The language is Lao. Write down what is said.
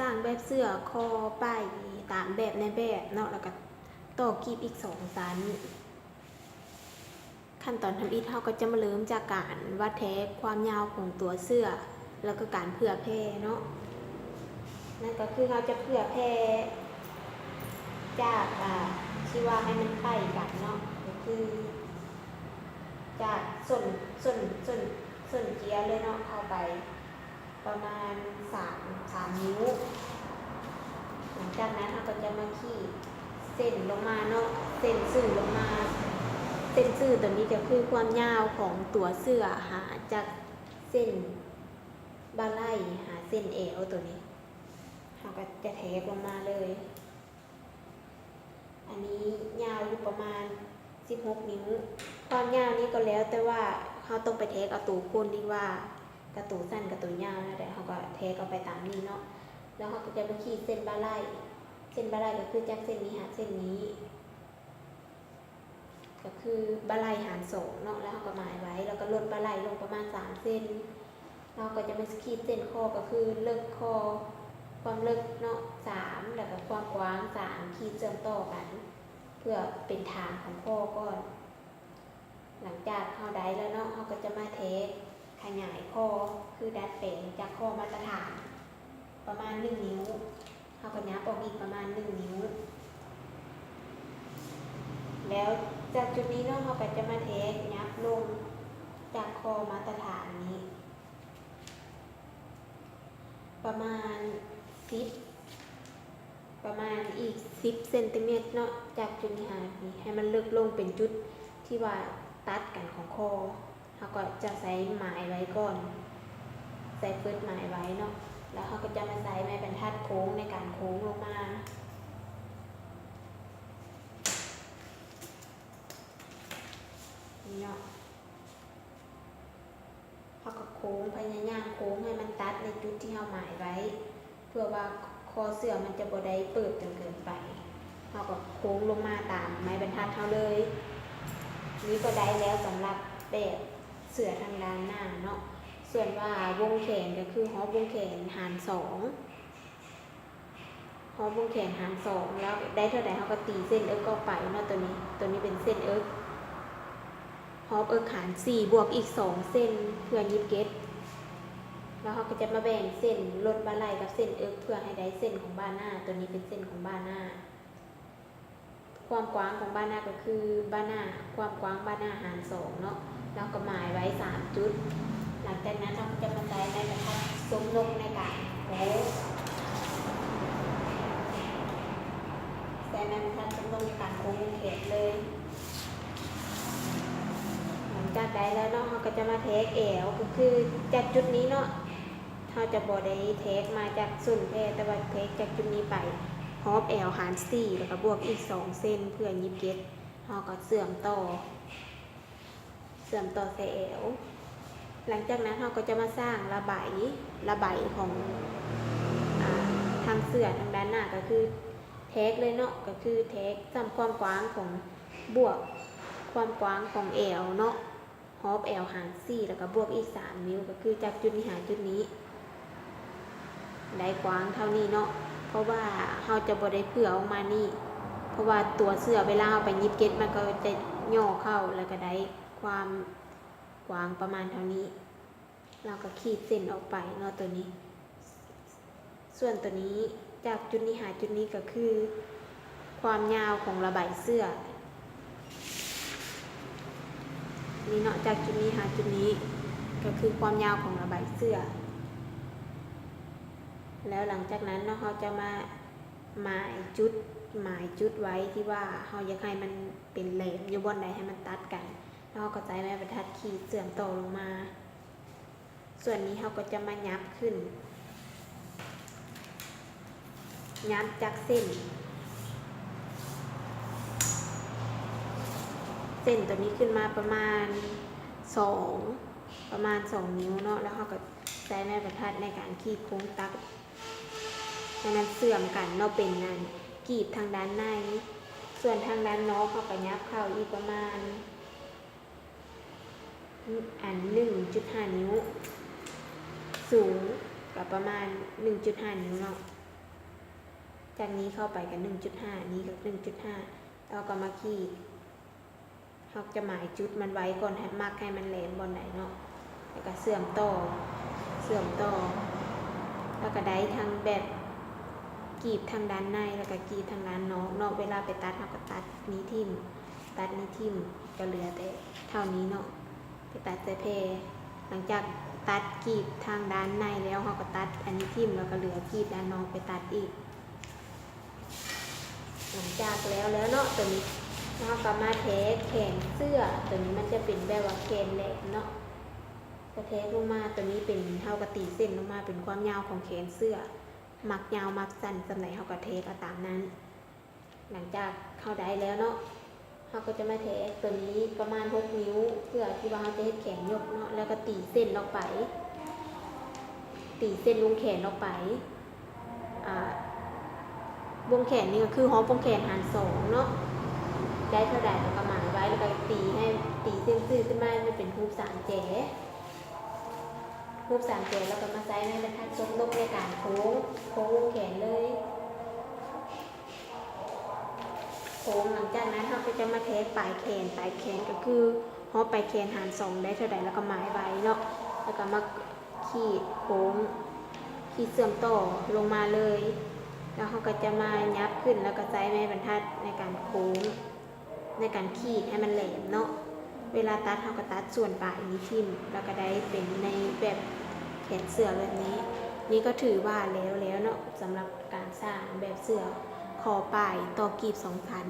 ສ້າງແບບເສື້ອຄໍໄປຕາມແບບໃນແບບເນາະ ແລ້ວກໍຕໍ່ກີບອີກສອງຊັ້ນ. ຂັ້ນຕອນທຳອິດເຮົາກໍຈະມາເລີ່ມຈາກການວັດແທກຄວາມຍາວຂອງຕົວເສື້ອ ແລ້ວກໍການເຜື່ອແຜ່ເນາະ. ນັ້ນກໍຄືເຮົາຈະເຜື່ອແຜ່ຈາກ ອ່າ ທີ່ວ່າໃຫ້ມັນໄປກັນເນາະ ກໍຄືຈາກສົ້ນ ສົ້ນ ສົ້ນ ສົ້ນເຈ້ຍເລີຍເນາະ ເຂົ້າໄປ ປະມານສາມ ສາມນິ້ວ. ຫຼັງຈາກນັ້ນເຮົາກໍຈະມາຂີດເສັ້ນລົງມາເນາະ ເສັ້ນຊື່ລົງມາ. ເສັ້ນຊື່ຕົວນີ້ກໍຄືຄວາມຍາວຂອງຕົວເສື້ອ ຫາຈາກເສັ້ນບ່າໄຫຼ່ຫາເສັ້ນແອວຕົວນີ້ ເຮົາກໍຈະແທກລົງມາເລີຍ. ອັນນີ້ຍາວຢູ່ປະມານສິບຫົກນິ້ວ. ຄວາມຍາວນີ້ກໍແລ້ວແຕ່ວ່າເຮົາຕ້ອງໄປແທກເອົາໂຕກົ້ນທີ່ວ່າກະໂຕສັ້ນກະໂຕຍາວແນວໃດ ເຮົາກໍແທກເອົາໄປຕາມນີ້ເນາະ. ແລ້ວເຮົາກໍຈະມາຂີດເສັ້ນບ່າໄຫຼ່ ເສັ້ນບ່າໄຫຼ່ກໍຄືຈາກເສັ້ນນີ້ຫາເສັ້ນນີ້ ກໍຄືບ່າໄຫຼ່ຫານສອງເນາະ ແລ້ວເຮົາກໍໝາຍໄວ້ ແລ້ວກໍລົດບ່າໄຫຼ່ລົງປະມານສາມເຊັນ. ເຮົາກໍຈະມາຂີດເສັ້ນຂໍ້ ກໍຄືເລິກຂໍ້ ຄວາມເລິກເນາະ ສາມ ແລ້ວກໍຄວາມກວ້າງ ສາມ ຂີດເຊື່ອມຕໍ່ກັນ ເພື່ອເປັນຖານຂອງຂໍ້ກ່ອນ. ຫຼັງຈາກເຮົາໄດ້ແລ້ວເນາະ ເຮົາກໍຈະມາແທກຂະຫຍາຍຂໍ້ ຄືດັດແປງຈາກຂໍ້ມາດຕະຖານປະມານໜຶ່ງນິ້ວ ເຮົາກໍຫຍັບອອກອີກປະມານໜຶ່ງນິ້ວ. ແລ້ວຈາກຈຸດນີ້ເນາະ ເຮົາກໍຈະມາແທກຫຍັບລົງຈາກຂໍ້ມາດຕະຖານນີ້ ປະມານສິບ ປະມານອີກສິບເຊັນຕີແມັດເນາະ ຈາກຈຸດນີ້ຫານີ້ ໃຫ້ມັນເລິກລົງເປັນຈຸດທີ່ວ່າຕັດກັນຂອງຂໍ້. ເຮົາກໍຈະໃສ່ໝາຍໄວ້ກ່ອນ ໃສ່ເຟີດໝາຍໄວ້ເນາະ ແລ້ວເຮົາກໍຈະມາໃສ່ໄມ້ບັນທັດໂຄ້ງໃນການໂຄ້ງລົງມາ ນີ້ເນາະ. ເຮົາກໍໂຄ້ງ ພະຍາຍາມໂຄ້ງໃຫ້ມັນຕັດໃນຈຸດທີ່ເຮົາໝາຍໄວ້ ເພື່ອວ່າຄໍເສື້ອມັນຈະບໍ່ໄດ້ເປີດຈົນເກີນໄປ. ເຮົາກໍໂຄ້ງລົງມາຕາມໄມ້ບັນທັດເຮົາເລີຍ. ນີ້ກໍໄດ້ແລ້ວສຳລັບແບບເສື້ອທາງດ້ານໜ້າເນາະ. ສ່ວນວ່າວົງແຂນກໍຄືຮອບວົງແຂນຫານສອງ ຮອບວົງແຂນຫານສອງ ແລ້ວໄດ້ເທົ່າໃດເຮົາກໍຕີເສັ້ນເອິກອອກໄປເນາະ. ຕົວນີ້ ຕົວນີ້ເປັນເສັ້ນເອິກ ຮອບເອິກຫານສີ່ ບວກອີກສອງເສັ້ນເພື່ອຍິບເກັດ ແລ້ວເຮົາກໍຈະມາແບ່ງເສັ້ນລົດບ່າໄຫຼ່ກັບເສັ້ນເອິກ ເພື່ອໃຫ້ໄດ້ເສັ້ນຂອງບ່າໜ້າ. ຕົວນີ້ເປັນເສັ້ນຂອງບ່າໜ້າ. ຄວາມກວ້າງຂອງບ່າໜ້າກໍຄືບ່າໜ້າ ຄວາມກວ້າງບ່າໜ້າຫານສອງເນາະ ເຮົາກໍໝາຍໄວ້ສາມຈຸດ. ຫຼັງຈາກນັ້ນເຮົາກໍຈະມາໃຊ້ໄມ້ບັນທັດຊົມນົກໃນການໂຄ້ງ ໃຊ້ໄມ້ບັນທັດຊົມນົກໃນການໂຄ້ງວົງແຂນເລີຍ. ຫຼັງຈາກໄດ້ແລ້ວເນາະ ເຮົາກໍຈະມາແທກແອວ ກໍຄືຈາກຈຸດນີ້ເນາະ ເຮົາຈະບໍ່ໄດ້ແທກມາຈາກສົ້ນແທ້ ແຕ່ວ່າແທກຈາກຈຸດນີ້ໄປຮອບແອວຫານສີ່ ແລ້ວກໍບວກອີກສອງເຊັນເພື່ອຍິບເກັດ. ເຮົາກໍເຊື່ອມຕໍ່ ເຊື່ອມຕໍ່ໃສ່ແອວ. ຫຼັງຈາກນັ້ນເຮົາກໍຈະມາສ້າງລະໄບ ລະໄບຂອງ ອາ ທາງເສື້ອທາງດ້ານໜ້າ ກໍຄືແທກເລີຍເນາະ ກໍຄືແທກສ່ຳຄວາມກວ້າງຂອງ ບວກຄວາມກວ້າງຂອງແອວເນາະ ຮອບແອວຫານສີ່ ແລ້ວກໍບວກອີກສາມນິ້ວ ກໍຄືຈາກຈຸດນີ້ຫາຈຸດນີ້ ໄດ້ກວ້າງເທົ່ານີ້ເນາະ ເພາະວ່າເຮົາຈະບໍ່ໄດ້ເຜື່ອອອກມານີ້ ເພາະວ່າຕົວເສື້ອເວລາເຮົາໄປຍິບເກັດ ມັນກໍຈະຫຍໍ້ເຂົ້າ ແລ້ວກໍໄດ້ຄວາມກວ້າງປະມານເທົ່ານີ້. ເຮົາກໍຂີດເສັ້ນອອກໄປເນາະ ຕົວນີ້. ສ່ວນຕົວນີ້ ຈາກຈຸດນີ້ຫາຈຸດນີ້ກໍຄືຄວາມຍາວຂອງລະໄບເສື້ອ ນີ້ເນາະ ຈາກຈຸດນີ້ຫາຈຸດນີ້ກໍຄືຄວາມຍາວຂອງລະໄບເສື້ອ. ແລ້ວຫຼັງຈາກນັ້ນເນາະ ເຮົາຈະມາໝາຍຈຸດ ໝາຍຈຸດໄວ້ທີ່ວ່າເຮົາຢາກໃຫ້ມັນເປັນແຫຼມຢູ່ບ່ອນໃດ ໃຫ້ມັນຕັດກັນ ແລ້ວເຮົາກໍໃຊ້ໄມ້ບັນທັດຂີດເຊື່ອມຕໍ່ລົງມາ. ສ່ວນນີ້ເຮົາກໍຈະມາຫຍັບຂຶ້ນ ຫຍັບຈາກເສັ້ນ ເສັ້ນຕົວນີ້ຂຶ້ນມາປະມານສອງ ປະມານສອງນິ້ວເນາະ ແລ້ວເຮົາກໍໃຊ້ໄມ້ບັນທັດໃນການຂີດໂຄ້ງຕັດໃຫ້ມັນເຊື່ອມກັນເນາະ ເປັນອັນກີບທາງດ້ານໃນ. ສ່ວນທາງດ້ານນອກເຮົາກໍຫຍັບເຂົ້າອີກປະມານ ອັນ ໜຶ່ງຈຸດຫ້ານິ້ວ ສູງກໍປະມານໜຶ່ງຈຸດຫ້ານິ້ວເນາະ. ຈາກນີ້ເຂົ້າໄປກໍໜຶ່ງຈຸດຫ້າ ນີ້ກໍໜຶ່ງຈຸດຫ້າ ແລ້ວກໍມາຂີດ ເຮົາຈະໝາຍຈຸດມັນໄວ້ກ່ອນ ໃຫ້ມັກໃຫ້ມັນແຫຼມບ່ອນໃດເນາະ ແລ້ວກໍເຊື່ອມຕໍ່ ເຊື່ອມຕໍ່ ແລ້ວກໍໄດ້ທັງແບບ ກີບທາງດ້ານໃນ ແລ້ວກໍກີບທາງດ້ານນອກເນາະ. ເວລາໄປຕັດ ເຮົາກໍຕັດນີ້ຖິ້ມ ຕັດນີ້ຖິ້ມ ກໍເຫຼືອແຕ່ເທົ່ານີ້ເນາະ ໄປຕັດໃສ່ແຜ່. ຫຼັງຈາກຕັດກີບທາງດ້ານໃນແລ້ວ ເຮົາກໍຕັດອັນນີ້ຖິ້ມ ແລ້ວກໍເຫຼືອກີບດ້ານນອກໄປຕັດອີກ. ຫຼັງຈາກແລ້ວແລ້ວເນາະ ຕົວນີ້ ເຮົາກໍມາແທກແຂນເສື້ອ. ຕົວນີ້ມັນຈະເປັນແບບວ່າແຂນແຫຼມເນາະ ກະແທກລົງມາ. ຕົວນີ້ເປັນ ເຮົາກໍຕີເສັ້ນລົງມາເປັນຄວາມຍາວຂອງແຂນເສື້ອ ມັກຍາວມັກສັ້ນສ່ຳໃດ ເຮົາກໍແທກເອົາຕາມນັ້ນ. ຫຼັງຈາກເຮົາໄດ້ແລ້ວເນາະ ເຮົາກໍຈະມາແທກຕົວນີ້ປະມານຫົກນິ້ວ ເພື່ອທີ່ວ່າເຮົາຈະເຮັດແຂນຍົກເນາະ ແລ້ວກໍຕີເສັ້ນອອກໄປ ຕີເສັ້ນລົງແຂນອອກໄປ. ອາ ວົງແຂນນີ້ກໍຄືຮອບວົງແຂນຫານສອງເນາະ ໄດ້ເທົ່າໃດແລ້ວກໍໝາຍໄວ້ ແລ້ວກໍຕີໃຫ້ ຕີເສັ້ນຊື່ຂຶ້ນມາໃຫ້ມັນເປັນຮູບສາມແຈ ຮູບສາມແຈ ແລ້ວກໍມາໃຊ້ໄມ້ບັນທັດຊົກນົກໃນການໂຄ້ງ ໂຄ້ງວົງແຂນເລີຍ ໂຄ້ງ. ຫຼັງຈາກນັ້ນເຮົາກໍຈະມາແທກປາຍແຂນ ປາຍແຂນກໍຄືຮອບປາຍແຂນຫານສອງໄດ້ເທົ່າໃດ ແລ້ວກໍໝາຍໄວ້ເນາະ ແລ້ວກໍມາຂີດໂຄ້ງ ຂີດເຊື່ອມຕໍ່ລົງມາເລີຍ. ແລ້ວເຮົາກໍຈະມາຫຍັບຂຶ້ນ ແລ້ວກໍໃຊ້ໄມ້ບັນທັດໃນການໂຄ້ງ ໃນການຂີດໃຫ້ມັນແຫຼມເນາະ. ເວລາຕັດເຮົາກໍຕັດສ່ວນປາຍນີ້ຖິ້ມ ແລ້ວກໍໄດ້ເປັນໃນແບບແຂນເສື້ອແບບນີ້. ນີ້ກໍຖືວ່າແລ້ວແລ້ວເນາະ ສຳລັບການສ້າງແບບເສື້ອຄໍປາຍຕໍ່ກີບສອງຊັ້ນ.